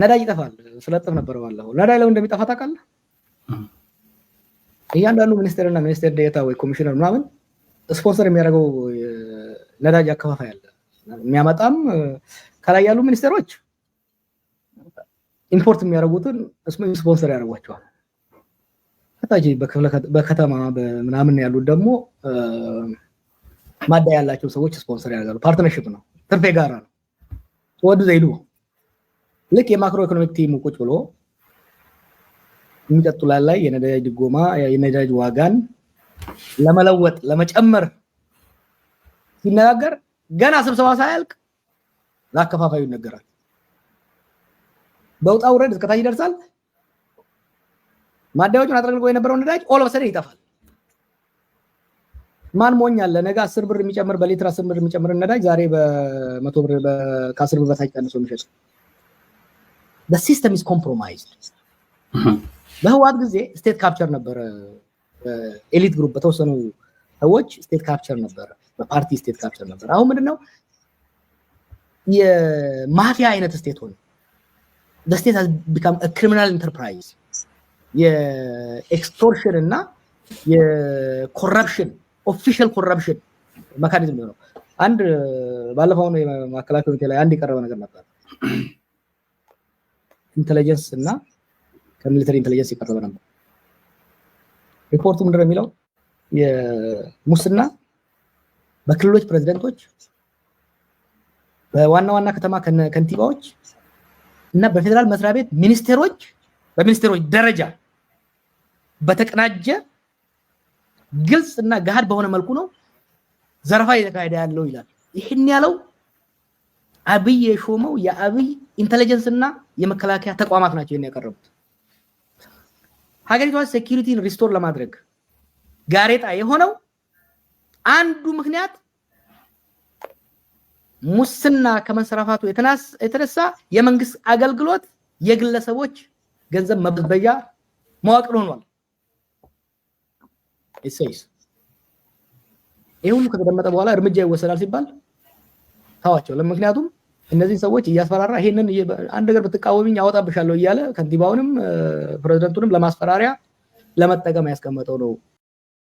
ነዳጅ ይጠፋል። ስለጥፍ ነበር ባለፈው። ነዳጅ ለምን እንደሚጠፋ ታውቃለህ? እያንዳንዱ ሚኒስቴርና ሚኒስቴር ዴኤታ ወይ ኮሚሽነር ምናምን ስፖንሰር የሚያደርገው ነዳጅ አከፋፋይ አለ። የሚያመጣም ከላይ ያሉ ሚኒስቴሮች import የሚያደርጉትን ስፖንሰር ያደርጓቸዋል። ከታች በከተማ ምናምን ያሉት ደግሞ ማደያ ያላቸው ሰዎች ስፖንሰር ያደርጋሉ። Partnership ነው፣ ትርፍ የጋራ ነው። ወዱ ዘይዱ ልክ የ macroeconomic team ኡ ቁጭ ብሎ የሚቀጥሉ ላይ የነዳጅ ድጎማ፣ የነዳጅ ዋጋን ለመለወጥ፣ ለመጨመር ሲነጋገር ገና ስብሰባ ሳያልቅ ለአከፋፋዩ ይነገራል። በውጣ ውረድ እስከታች ይደርሳል። ማደያዎቹን አጥረግልጎ የነበረው ነዳጅ all of a sudden ይጠፋል። ማን ሞኝ አለ? ነገ 10 ብር የሚጨምር፣ በሊትር 10 ብር የሚጨምር ነዳጅ ዛሬ በ100 ብር፣ ከ10 ብር በታች ቀንሶ የሚሸጥ። System is compromised። በህወሓት ጊዜ state capture ነበረ። Elite group፣ በተወሰኑ ሰዎች state capture ነበረ። በፓርቲ state capture ነበር። አሁን ምንድነው? የማፊያ አይነት state ሆነ። State has become criminal enterprise፣ የ extortion እና የ corruption፣ official corruption mechanism ነው። አንድ ባለፈው የማዕከላዊ ኮሚቴ ላይ አንድ የቀረበ ነገር ነበር። Intelligence እና ከ military intelligence የቀረበ ነበር። ሪፖርቱ ምንድነው የሚለው? የሙስና በክልሎች ፕሬዚደንቶች፣ በዋና ዋና ከተማ ከንቲባዎች እና በፌዴራል መስሪያ ቤት ሚኒስቴሮች፣ በሚኒስቴሮች ደረጃ በተቀናጀ፣ ግልጽ እና ገሃድ በሆነ መልኩ ነው ዘረፋ እየተካሄደ ያለው ይላል። ይህን ያለው አብይ የሾመው የአብይ intelligence እና የመከላከያ ተቋማት ናቸው ይህን ያቀረቡት። ሀገሪቷ security ን restore ለማድረግ ጋሬጣ የሆነው አንዱ ምክንያት ሙስና ከመንሰራፋቱ የተነሳ የመንግስት አገልግሎት የግለሰቦች ገንዘብ መበዝበዣ መዋቅር ሆኗል። Says ይህ ሁሉ ከተደመጠ በኋላ እርምጃ ይወሰዳል ሲባል ታዋቸው። ምክንያቱም እነዚህን ሰዎች እያስፈራራ፣ ይሄንን አንድ ነገር ብትቃወሚኝ አወጣብሻለሁ እያለ ከንቲባውንም ፕሬዚደንቱንም ለማስፈራሪያ ለመጠቀም ያስቀመጠው ነው።